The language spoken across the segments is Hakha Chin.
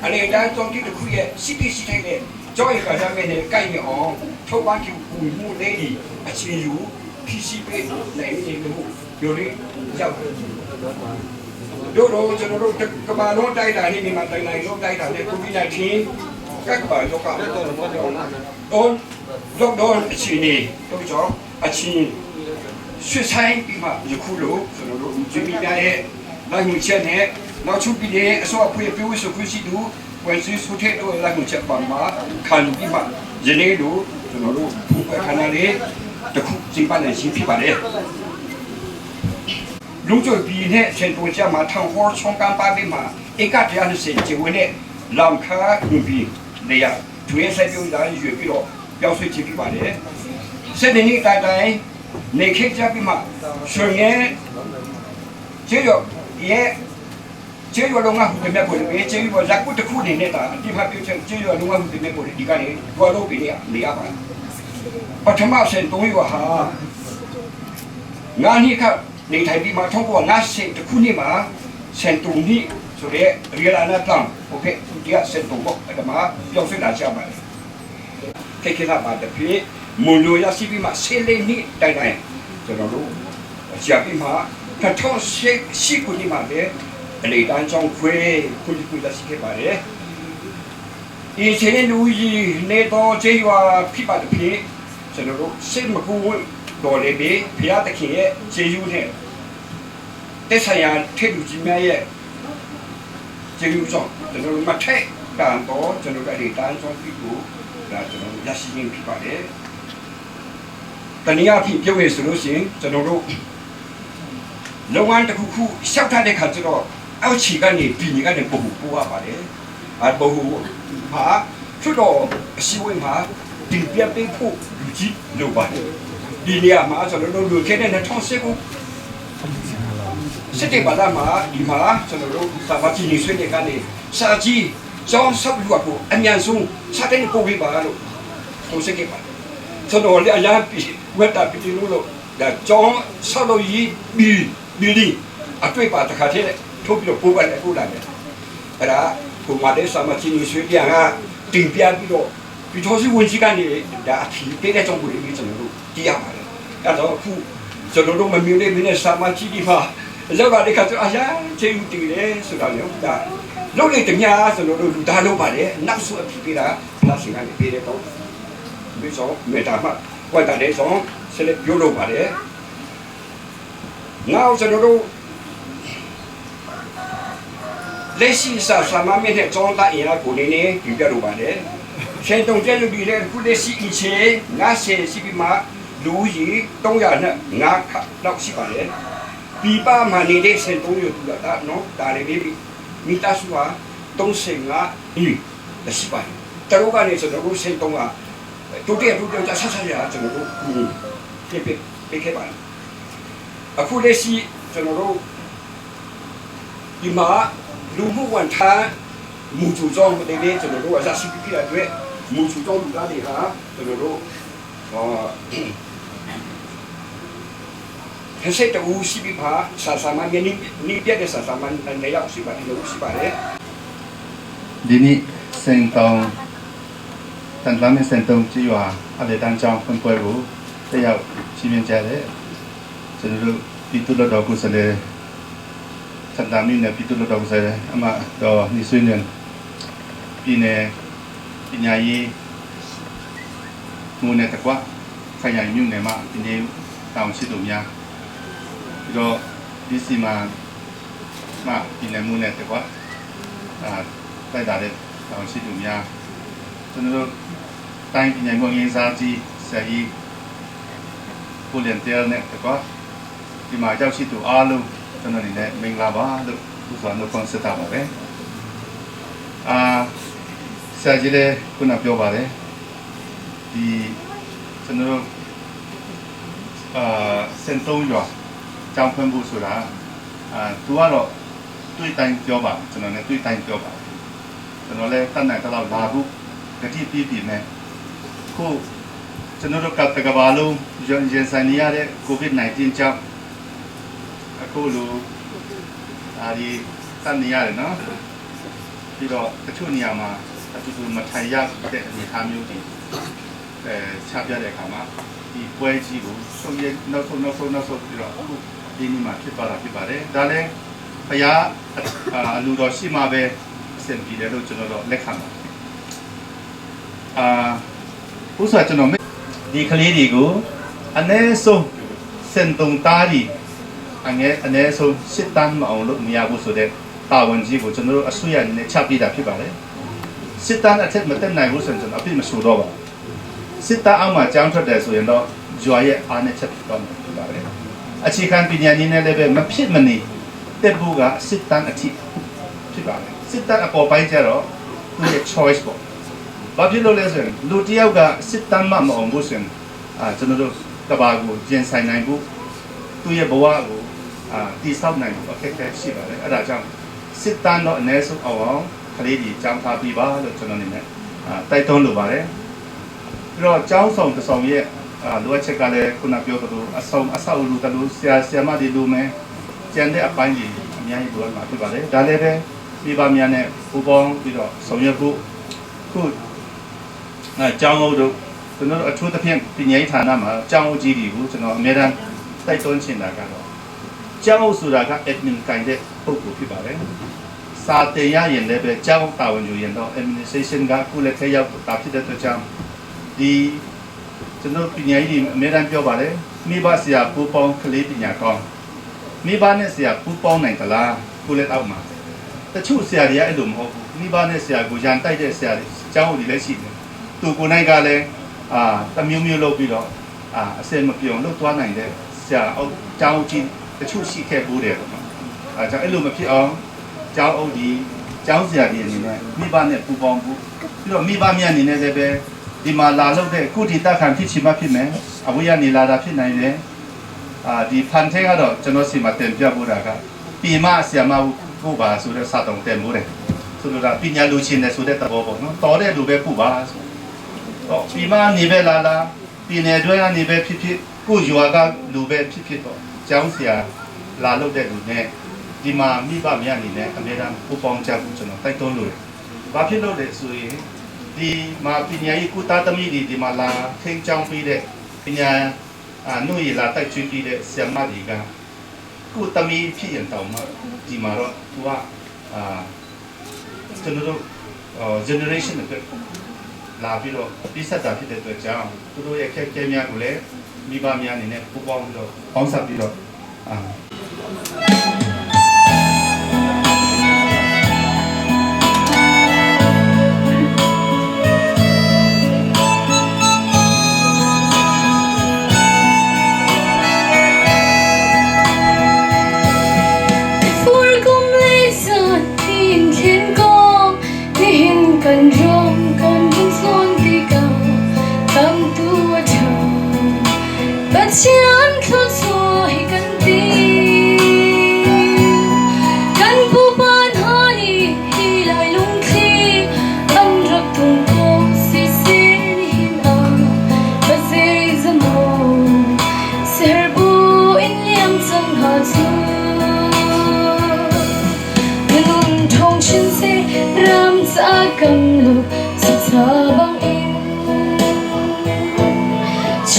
အလေတန်းကြောင့်တိတစ်ခုရဲ့စီတီစီထိုင်တဲ့ကြောက်ရခါကြမဲ့နဲ့ကိုက်နေအောင်ထုတ်ပန်းကျူကူမှုလေးဒီအချင်းယူဖြစ်စီပေးနိုင်နေလို့ပြောလို့ရောက်တို့တော့ကျွန်တော်တို့ကဘာလုံးတိုက်တာနေမြန်မာတိုင်းနိုင်လုံးတိုက်တာနဲ့ကိုဗစ် -19 ကကဘာလောကတော့ lockdown အခြေအနေတို့ကြောင့်အချင်းရွှေဆိုင်ပြီးမှယခုလိုကျွန်တော်တို့ဂျီမီများရဲ့လက်မှုချက်နဲ့နောက်ချုပ်ပြီးတဲ့အစောအဖွေပြောဆိုခွင့်ရှိသူဝန်စီဆုထက်တို့လက်မှုချက်ပါမှာခံပြီးမှယနေ့လိုကျွန်တော်တို့ဖူးပွဲခန္ဓာလေးတခုကျင်းပနိုင်ခြင်းဖြစ်ပါတယ်လူကျပြီးနဲ့စင်တူချမှာထောင်ခေါ်ချုံကံပါပြီးမှဧကတရား20ကျေဝင်နဲ့လောင်ခါလူပြီးနေရထွေးဆက်ပြုံးလာရွေပြီးတော့ပြောင်းဆွေးခြင်းဖြစ်ပါတယ်စနေနေ့တိုင်တိုင်နေခေကြပြီးမှရွှေငယ်ကျေရရဲ့ကျေရလုံးငါဟူတဲ့မြတ်ကိုလေကျေရလက်ကုတခုနေနေတာအတိမပြုချက်ကျေရလုံးငါဟူတဲ့မြတ်ကိုလေဒီကနေတွားလို့ပြီးနေနေရပါပထမဆင်3ရွာဟာငါနိခနေထိုင်ပြီးမှ1950တခုနှစ်မှာစင်တုံနိဆိုတဲ့ရီလာနာတန်โอเคဒီကစင်တုံပေါ့အဲ့ဒါမှပြောင်းဆွေးလာကြပါတယ်ခေခေလာပါတဖြစ်မွန်လိုရရှိပြီးမှဆေလေးနိတိုင်တိုင်ကျွန်တော်တို့ကြာပြီးမှ2008ခုနှစ်မှာလည်းအနေတန်းကြောင့်ခွေခုခုရရှိခဲ့ပါတယ်以前လူကြီးနေတော့ခြေရွာဖြစ်ပါတဖြစ်ကျွန်တော်တို့စိတ်မကူတော်လေပြီဖျားသခင်ရဲ့ခြေယူနဲ့တက်ဆိုင်ရာထိလူကြီးများရဲ့ခြေယူကြောင့်ကျွန်တော်တို့မထက်တန်တော့ကျွန်တော်တို့အနေတန်းကြောင့်ဖြစ်ကိုဒါကျွန်တော်ရရှိခြင်းဖြစ်ပါတယ်တနည်းအားဖြင့်ပြောရဆိုလို့ရှိရင်ကျွန်တော်တို့လုပ်ငန်းတစ်ခုခုရှောက်ထားတဲ့ခါကျတော့အောက်ခြေကနေပြည်ကနေပုံပို့ရပါတယ်အဘဟုဟာကျွတ်တော့အရှိဝိမှာတင်ပြပေးဖို့လူကြီးလိုပါတယ်ဒီနေရာမှာကျွန်တော်တို့လူခဲ့တဲ့2019ခုစစ်တေပါလာမှာဒီမှာကျွန်တော်တို့စာမကြီးနေဆွေးနေကနေစာကြီးကျောင်းဆောက်လူကိုအမြန်ဆုံးစတဲ့ပို့ပေးပါလို့သူစိတ်ခဲ့ပါတယ်ကျွန်တော်လည်းအရာပြီးဝက်တာပြီးလို့လို့ဒါကျောင်းဆောက်လို့ကြီးပြီးပြီးလီအတွေ့ပါတခါတည်းထုတ်ပြီးတော့ပို့ပါတယ်ပို့လာတယ်အဲ့ဒါကိုမတဲ့စာမကြီးနေဆွေးပြန်ကတင်ပြပြီးတော့ပြီးတော့စီဝင်ကြီးကနေဒါအဖြေပေးတဲ့ကြောင့်ကိုလေးကျွန်တော်တို့ကြည့်ရပါတယ်အဲ့တော့အခုကျွန်တော်တို့မမျိုးလေးမင်းနဲ့စာမကြီးဒီမှာရောက်လာတဲ့ခါကျအရာချင်းတည်တယ်ဆိုတာမျိုးဒါလုံးလေတ냐ကျွန်တော်တို့လူသားလုံးပါတယ်နောက်ဆုံးအဖြေပေးတာဖလားရှင်ကနေပေးတဲ့တော့ပြီးတော့မေတာမဝတ်တဲ့ဆောင်ဆက်လက်ပြောလို့ပါတယ်နောက်ကျွန်တော်တို့လက်ရှိစာစာမမင်းတဲ့ကျောင်းသားအင်အားကိုနေနေပြပြလိုပါတယ်ရှင်တုံကျဲလူပြီးတဲ့ခုလက်ရှိအချင်း90ရှိပြီးမှလူကြီး300နဲ့9ခလောက်ရှိပါတယ်ပြပမှာနေတဲ့စင်300တူတာနော်ဒါလည်းပြီးမိသားစုဟာ35ဤရှိပါတယ်တရုတ်ကနေကျွန်တော်တို့စင်3ကတိုးတက်တိုးတက်ဆက်ဆက်ရကျွန်တော်တို့ပြပြပြခဲ့ပါတယ်အခုလက်ရှိကျွန်တော်တို့ဒီမှာလူမှုဝန်ထမ်းမူ主ကြောင့်တည်းကျွန်တော်တို့အစားရှိပြတဲ့အတွက်မူ主ကြောင့်လူသားတွေဟာကျွန်တော်တို့အာဟဆက်တူရှိပြပါစာစာမမြနိနိပြတဲ့စာစာမနေရောက်ရှိပါတယ်လို့ရှိပါတယ် ဒီနေ့စင်တုံတန်တမ်းနဲ့စင်တုံကြည်ရွာအလေတန်းကျောင်းဖွင့်ပွဲကိုတက်ရောက်ချီးမြှင့်ကြတဲ့ကျွန်တော်တို့ပြည်သူ့လွှတ်တော်ကိုယ်စားလှယ်တန်တမ်းမြို့နယ်ပြည်သူ့လွှတ်တော်ကိုယ်စားလှယ်အမတော်နေဆွေးနေပြည်နယ်ပညာရေးငုံနယ်တကွခရိုင်မြို့နယ်မှာဒီနေ့တောင်ရှိသူများပြီးတော့ဒီစီမှာမပြည်နယ်မှုနယ်တကွအာတိုက်တာတဲ့တောင်ရှိသူများကျွန်တော်တို့တိုင်းပြည်နယ်မှုရင်းစားကြီးဆရာကြီးကိုလျန်တဲနဲ့တကွဒီမှာရောက်ရှိသူအားလုံးကျွန်တော်အနေနဲ့မင်္ဂလာပါလို့ဥစွာနှုတ်ခွန်းဆက်တာပါပဲအာဆရာကြီးလည်းခုနပြောပါတယ်ဒီကျွန်တော်တို့အာစင်တုံးရွာကျောင်းဖွင့်ဖို့ဆိုတာအာသူကတော့တွေ့တိုင်းပြောပါကျွန်တော်လည်းတွေ့တိုင်းပြောပါကျွန်တော်လည်းတတ်နိုင်တော့လာဖို့ဂတိပြည့်ပြည့်နဲ့ခုကျွန်တော်တို့ကတကဘာလုံးရင်ဆိုင်နေရတဲ့ COVID-19 ကြောင့်အခုလိုဒါဒီတတ်နေရတယ်နော်ပြ ပြီးတော့တချို့နေရာမှာအတူတူမထိုင်ရတဲ့အနေအထားမျိုးတွေအဲချပြတဲ့အခါမှာဒီပွဲကြီးကိုဆုံးရနောက်ဆုံးနောက်ဆုံးနောက်ဆုံးပြီးတော့အခုဒီနေ့မှာဖြစ်သွားတာဖြစ်ပါတယ်ဒါလည်းဘုရားအလူတော်ရှိမှပဲအဆင်ပြေတယ်လို့ကျွန်တော်တို့လက်ခံပါတယ်အာဥစ္စာကျွန်တော်ဒီကလေးတွေကိုအ ਨੇ ဆုံးစင်တုံသားဒီအငယ်အ ਨੇ ဆုံးစစ်တန်းမအောင်လို့မရဘူးဆိုတဲ့တာဝန်ကြီးကိုကျွန်တော်တို့အစိုးရအနေနဲ့ချပြတာဖြစ်ပါတယ်စစ်တန်းအထက်မတက်နိုင်ဘူးဆိုရင်ကျွန်တော်အပြစ်မဆိုတော့ပါဘူးစစ်တန်းအောက်မှာကြောင်းထွက်တယ်ဆိုရင်တော့ဂျွာရဲ့အားနဲ့ချက်ဖြစ်သွားမှာဖြစ်ပါတယ်အခြေခံပညာနည်းနဲ့လည်းပဲမဖြစ်မနေတက်ဖို့ကစစ်တန်းအထိဖြစ်ပါတယ်စစ်တန်းအပေါ်ပိုင်းကျတော့သူ့ရဲ့ choice ပေါ့ဘာဖြစ်လို့လဲဆိုရင်လူတစ်ယောက်ကစစ်တန်းမှမအောင်ဘူးဆိုရင်အာကျွန်တော်တို့ကဘာကိုကျင်ဆိုင်နိုင်ဖို့သူ့ရဲ့ဘဝကိုအာတည်ဆောက်နိုင်ဖို့အခက်အခဲရှိပါတယ်အဲ့ဒါကြောင့်စစ်တန်းတော့အ ਨੇ ဆုံးအောင်အောင်ကလေးကြီးကြောင်းထားပြီးပါလို့ကျွန်တော်အနေနဲ့အာတိုက်တွန်းလိုပါတယ်ပြီးတော့ကျောင်းဆောင်တစ်ဆောင်ရဲ့အာလိုအပ်ချက်ကလည်းခုနပြောသလိုအဆောင်အဆောက်အဦတလို့ဆရာဆရာမတွေလိုမယ်ကျန်တဲ့အပိုင်းကြီးအများကြီးလိုအပ်မှာဖြစ်ပါတယ်ဒါလည်းပဲမိဘများနဲ့ပူးပေါင်းပြီးတော့ဆောင်ရွက်ဖို့ခုအဲကျောင်းအုပ်တို့ကျွန်တော်တို့အထူးသဖြင့်ပညာရေးဌာနမှာကျောင်းအုပ်ကြီးတွေကိုကျွန်တော်အများအားတိုက်တွန်းချင်တာကတော့ကျောင်းအုပ်ဆိုတာက admin ကင်တဲ့ပုဂ္ဂိုလ်ဖြစ်ပါတယ်စာတင်ရရင်လည်းပဲကျောင်းတာဝန်ယူရင်တော့ administration ကခုလက်ထက်ရောက်တာဖြစ်တဲ့အတွက်ကြောင့်ဒီကျွန်တော်ပညာရေးတွေအများအားပြောပါတယ်မိဘဆရာပူပေါင်းကလေးပညာကောင်းမိဘနဲ့ဆရာပူပေါင်းနိုင်သလားခုလက်အောက်မှာတချို့ဆရာတွေကအဲ့လိုမဟုတ်ဘူးမိဘနဲ့ဆရာကိုရန်တိုက်တဲ့ဆရာတွေကျောင်းအုပ်တွေလည်းရှိတယ်သူကိုယ်နိုင်ကလည်းအာတမျိုးမျိုးလုပ်ပြီးတော့အာအစင်မပြောင်လုပ်သွားနိုင်တဲ့ဆရာအုပ်ကျောင်းအုပ်ကြီးတချို့ရှိခဲ့ဘူးတယ်ပေါ့နော်အဲကြောင့်အဲ့လိုမဖြစ်အောင်ကျောင်းအုပ်ဒီကျောင်းဆရာတွေအနေနဲ့မိဘနဲ့ပူပေါင်းဖို့ပြီးတော့မိဘများအနေနဲ့လည်းပဲဒီမှာလာလို့တဲ့ကုတီတခံဖြစ်ချင်မှဖြစ်မယ်အဝေးကနေလာတာဖြစ်နိုင်တယ်အာဒီဖန်ထဲကတော့ကျွန်တော်စီမှာတင်ပြဖို့တာကပြီမဆရာမပို့ပါဆိုတဲ့စာတုံတင်ဖို့တယ်ဆိုလိုတာပညာလူချင်းတယ်ဆိုတဲ့သဘောပေါ့နော်တော်တဲ့လူပဲပို့ပါဆိုတော့ပြီမနေပဲလာလာပြည်နယ်တွဲကနေပဲဖြစ်ဖြစ်ကိုရွာကလူပဲဖြစ်ဖြစ်တော့ကျောင်းဆရာလာလို့တဲ့လူနဲ့ဒီမှာမိဘများအနေနဲ့အများအားပူပေါင်းကြဖို့ကျွန်တော်တိုက်တွန်းလို့တယ်။ဘာဖြစ်လို့လဲဆိုရင်ဒီမှာပညာရေးကုသသမီးတွေဒီမှာလာထိန်းချောင်းပြီးတဲ့ပညာအာနှုတ်ရလာတိုက်ကျွေးပြီးတဲ့ဆရာမတွေကကိုသမီးဖြစ်ရင်တောင်မှဒီမှာတော့သူကအာကျွန်တော်တို့ generation အတွက်လာပြီးတော့ပြီးဆက်တာဖြစ်တဲ့အတွက်ကြောင့်သူတို့ရဲ့ခက်ခဲများကိုလည်းမိဘများအနေနဲ့ပူပေါင်းပြီးတော့ပေါင်းစပ်ပြီးတော့အာ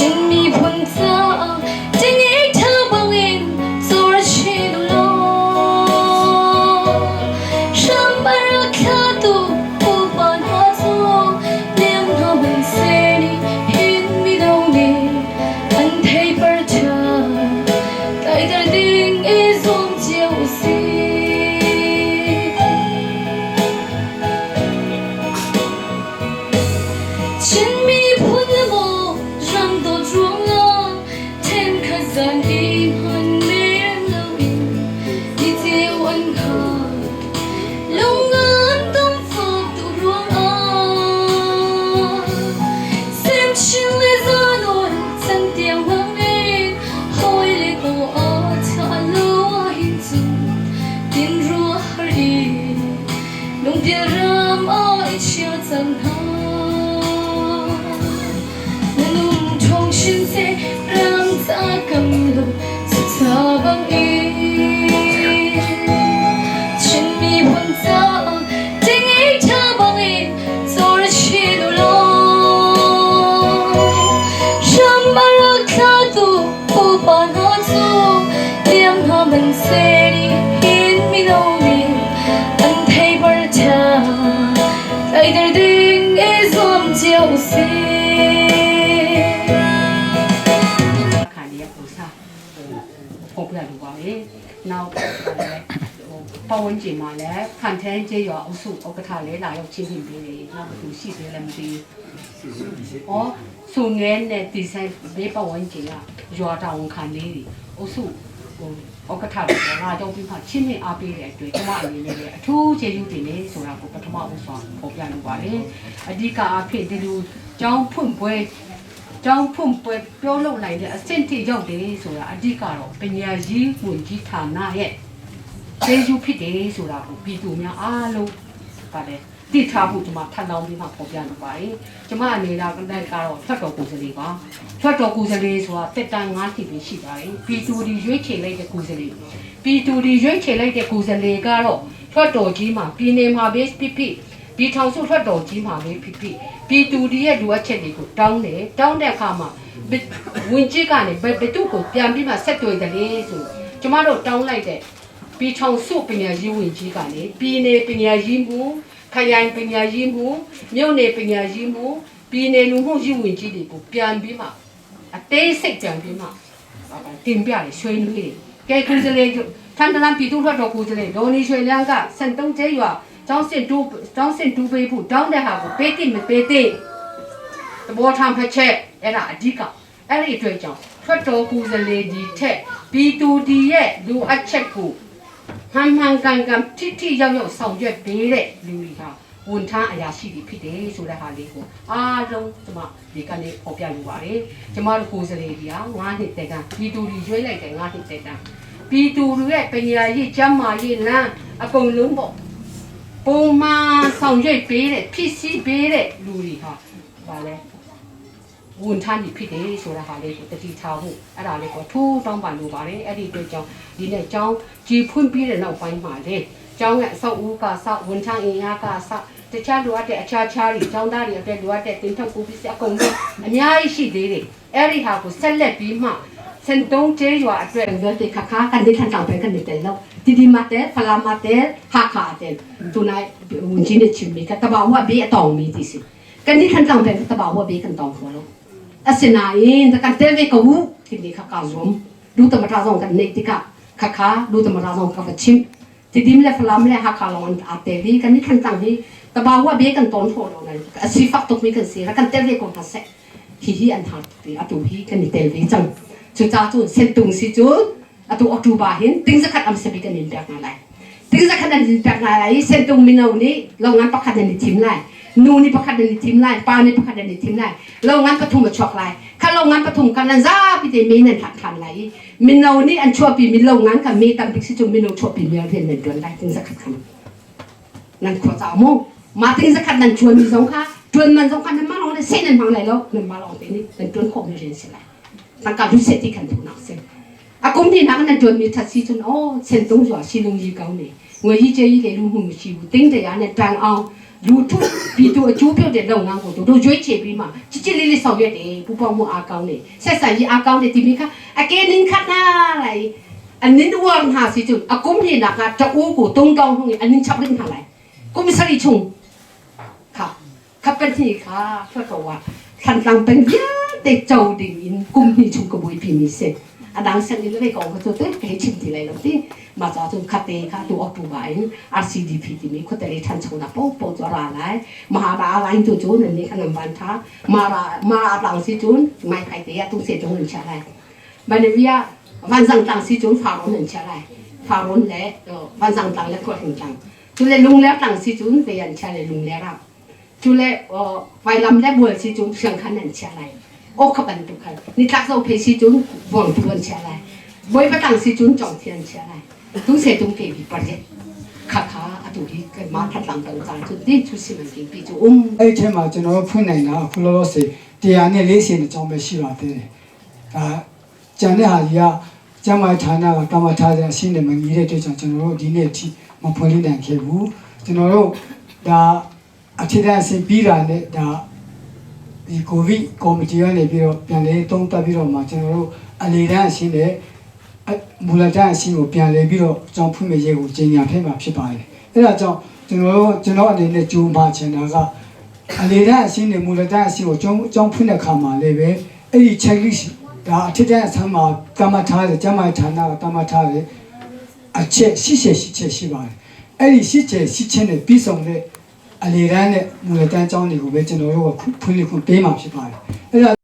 Chin mi phun ca Daihter ding i zuam cio usih. ဖော်ပြလိုပါတယ်။နောက်ပတ်ဝန်းကျင်မှာလည်းဖန်ထန်းကျေးရွာအုပ်စုဥက္ကဋ္ဌလည်းလာရောက်ချင်းချင်းပေးတယ်။နောက်ဘသူရှိသေးလည်းမသိဘူး။ဩစုငဲနဲ့ဒီဆိုင်ဘေးပတ်ဝန်းကျင်ကရွာတာဝန်ခံလေးတွေအုပ်စုဟိုဥက္ကဋ္ဌတွေလာတော့ပြီးမှချင်းချင်းအားပေးတဲ့အတွက်ကျမအနေနဲ့လည်းအထူးကျေးဇူးတင်နေဆိုတာကိုပထမဦးစွာဖော်ပြလိုပါတယ်။အဓိကအဖြစ်ဒီလိုကျောင်းဖွင့်ပွဲ ကျောင်းဖွင့်ပွဲပြောလို့နိုင်တဲ့အဆင့်ထိရောက်တယ်ဆိုတာအဓိကတော့ပညာရေးဝန်ကြီးဌာနရဲ့ကျေးဇူးဖြစ်တယ်ဆိုတာကိုပြည်သူများအားလုံးပါတယ်တိထားဖို့ကျွန်မထပ်လောင်းပြီးမှဖော်ပြလိုပါတယ်။ကျွန်မအနေနဲ့ကတော့ထွက်တော်ကိုယ်စားလှယ်ပါ။ထွက်တော်ကိုယ်စားလှယ်ဆိုတာတက်တန်း၅တိပဲရှိပါတယ်။ပြည်သူတွေရွေးချယ်လိုက်တဲ့ကိုယ်စားလှယ်ပြည်သူတွေရွေးချယ်လိုက်တဲ့ကိုယ်စားလှယ်ကတော့ထွက်တော်ကြီးမှာပြည်နယ်မှာပဲဖြစ်ဖြစ်ပြည်ထောင်စုထွက်တော်ကြီးမှာပဲဖြစ်ဖြစ်ပြည်သူတွေရဲ့လိုအပ်ချက်တွေကိုတောင်းတယ်တောင်းတဲ့အခါမှာဝင်ကြီးကနေဘယ်ဘသူ့ကိုပြန်ပြီးမှဆက်တွေ့တယ်လေဆိုကျမတို့တောင်းလိုက်တဲ့ပြည်ထောင်စုပညာရေးဝင်ကြီးကနေပြည်နယ်ပညာရေးမှုခရိုင်ပညာရေးမှုမြို့နယ်ပညာရေးမှုပြည်နယ်လူမှုရေးဝင်ကြီးတွေကိုပြန်ပြီးမှအသေးစိတ်ပြန်ပြီးမှတင်ပြတယ်ဆွေးနွေးတယ်ကဲကိုယ်စားလှယ်ထန်တလန်ပြည်သူ့လွှတ်တော်ကိုယ်စားလှယ်ဒေါ်နီရွှေလန်းကစံတုံးကျဲရွာကျောင်းစင်တူကျောင်းစင်တူပေးဖို့တောင်းတဲ့ဟာကိုပေးတိမပေးတိသဘောထားဖက်ချက်အဲ့ဒါအဓိကအဲ့ဒီအတွက်ကြောင့်ထွက်တော်ကိုယ်စားလှယ်ဒီထက်ပြည်သူဒီရဲ့လူအပ်ချက်ကိုဟန်ဟန်ကန်ကန်ထိထိရောက်ရောက်ဆောင်ရွက်ပေးတဲ့လူတွေဟာဝန်ထမ်းအရာရှိတွေဖြစ်တယ်ဆိုတဲ့ဟာလေးကိုအားလုံးကျမဒီကနေဖော်ပြလိုပါတယ်ကျမတို့ကိုယ်စားလှယ်တွေက9နှစ်တက်ကပြည်သူတွေရွေးလိုက်တဲ့9နှစ်တက်ကပြည်သူတွေရဲ့ပညာရေးကျန်းမာရေးလမ်းအကုန်လုံးပေါ့ ပုံမှန်ဆောင်ရွက်ပေးတဲ့ဖြစ်စီပေးတဲ့လူတွေဟာဗာလဲဝန်ထမ်းတွေဖြစ်တယ်ဆိုတာဟာလေးကိုတတိထားဖို့အဲ့ဒါလေးကိုထိုးတောင်းပန်လိုပါတယ်အဲ့ဒီအတွက်ကြောင့်ဒီနေ့ကျောင်းကြည်ဖွင့်ပြီးတဲ့နောက်ပိုင်းမှာလေကျောင်းရဲ့အဆောက်အဦကစဝန်ထမ်းအင်အားကစတခြားလိုအပ်တဲ့အခြားခြားတွေကျောင်းသားတွေအတွက်လိုအပ်တဲ့တင်ထုတ်ကူပစ္စည်းအကုန်လုံးအများကြီးရှိသေးတယ်အဲ့ဒီဟာကိုဆက်လက်ပြီးမှစံတုံးကျဲရွာအတွက်ရွက်တဲ့ခါခါကန်တဲ့ထန်တောင်ပဲကန်တဲ့လောက်တီတီမတဲဖလာမတဲဟာခါတဲ့သူနိုင်ဝင်ကြီးနဲ့ချင်မီကတဘာဝဘေးအတောင်မီတီစီကန်ဒီထန်တောင်ပဲတဘာဝဘေးကန်တောင်ခေါ်လို့အစနာရင်တကန်တဲဝေကဝတီဒီခါကာဇုံဒူတမတာဇုံကန်နေတိကခါခါဒူတမတာဇုံကဖချင်းတီဒီမလဲဖလာမလဲဟာခါလောန်အတဲဒီကန်ဒီထန်တောင်ဟီတဘာဝဘေးကန်တောင်ခေါ်လို့အစီဖတ်တော့မီကန်စီကန်တဲဝေကောဟာဆက်ဟီဟီအန်ဟာတီအတူဟီကန်ဒီတဲဝေချံ chu cha chu sen tung si chu atu october hin ting zakhat am sebi kan in pek na lai ting zakhat an in pek na lai sen tung mino ni lo ngan pakhat an thim lai nu ni pakhat an thim lai pa ni pakhat an thim lai lo ngan pathum a chok lai kha lo ngan pathum kan an za pi te me nan than than lai mino ni an chua pi mi lo ngan ka me tam bik si chu mino chua pi me rian nan tuan lai ting zakhat khan nan kho cha mo ma ting zakhat nan chuan mi zong kha tuan man zong kha nan ma long le se nan mang lai lo nan ma long te ni nan tuan kho mi rian si lai တကလူစက်တိခံတူနောက်စင်အကုန်ဒီနာကနတွမီထစီချွန်အော်စင်တုံးစွာစီလုံးကြီးကောင်းနေငွေကြီးကျကြီးလေလူမှုမရှိဘူးတင်းတရားနဲ့တန်အောင်လူထုပြည်သူအကျိုးပြုတဲ့လုပ်ငန်းကိုတို့တို့ရွေးချယ်ပြီးမှချစ်ချစ်လေးလေးဆောင်ရွက်တယ်ပူပေါင်းမှုအားကောင်းတယ်ဆက်ဆံရေးအားကောင်းတယ်ဒီမိခအကဲနင်းခတ်နာလိုက်အနင်းဝမ်ဟာစီချွန်အကုန်ဒီနာကတိုးကိုတုံးတောင်းဟုအနင်းချပ်ရင်းထားလိုက်ကွန်မစရီချုံခါခပ်ကန်တီခါဖတ်တော့ထန်တန်ပန်ပြတဲ့ကြောဒင်းင်ကုမ်နီချုံကဘွေပီမီစေအဒန်းစန်နေလေကောင်ကတို့တဲ့ခေချင်းတီလိုက်လို့တိမာဇာချုံခတ်တဲ့ခါတူအောက်တူပါင် RCDP တီမီခွတ်တဲ့ထန်ချုံနာပေါ်ပေါ်ကြရလိုက်မဟာရာလိုင်းတူချုံနေခနမ်ဘန်သာမာရာမာရာလောင်စီချုံမိုင်ခိုင်တဲ့တူစေတုံးချလိုက်ဘယ်နဗီယာဝန်ဆောင်တန်စီချုံဖာရုံးချလိုက်ဖာရုံးလေဝန်ဆောင်တန်လေခွတ်ဟင်တန်သူလေလုံလဲတန်စီချုံတေယန်ချလေလုံလဲရာ จูเลอไวลำและบัวซีจุนเสียงขันนันเชียอะไรโอ้ขบันตุขันนี่ทักโซเพซีจุนวงทวนเชียอะไรบอยประตังซีจุนจ่องเทียนเชียอะไรตุ้งเสตุ้งเกวีประเดခါခါအတူဒီကမာထတ်လန်တန်ဇာจุတိချူစီမန်ကင်ပီချူအုံ အဲ့ဒီထဲမှာကျွန်တော်တို့ဖွင့်နိုင်တာအခုလောလောဆယ်140အကြောင်းပဲရှိပါသေးတယ်။ဒါကျန်တဲ့ဟာကြီးကကျမ်းမာဌာနကတမထားတဲ့အရှင်းနဲ့မညီတဲ့အတွက်ကြောင့်ကျွန်တော်တို့ဒီနေ့အထိမဖွင့်လှစ်နိုင်ခဲ့ဘူး။ကျွန်တော်တို့ဒါအထက်တန်းအဆင့်ပြီးတာနဲ့ဒါဒီကိုဗစ်ကော်မတီကနေပြီးတော့ပြန်လဲသုံးသပ်ပြီးတော့မှကျွန်တော်တို့အလေတန်းအရှင်းနဲ့မူလတန်းအရှင်းကိုပြန်လဲပြီးတော့အကြောင်းဖွင့်မဲ့ရေးကိုကြီးညာဖြစ်မှာဖြစ်ပါတယ်။ အဲ့ဒါကြောင့်ကျွန်တော်တို့ကျွန်တော်အနေနဲ့ကြိုးမှာချင်တာကအလေတန်းအစင်းနဲ့မူလတန်းအစင်းကိုကျောင်းကျောင်းဖွင့်တဲ့ခါမှာလည်းပဲအဲ့ဒီ checklist ဒါအထက်တန်းအဆန်းမှာတမထားတယ်ကျမဌာနကတမထားတယ်အချက်ရှိချက်ရှိချက်ရှိပါတယ်အဲ့ဒီရှိချက်ရှိချက်နဲ့ပြီးဆုံးတဲ့အလေတန်းနဲ့မူလတန်းကျောင်းတွေကိုပဲကျွန်တော်တို့ကဖွင့်လှစ်ခွင့်ပေးမှာဖြစ်ပါတယ်အဲ့ဒါ။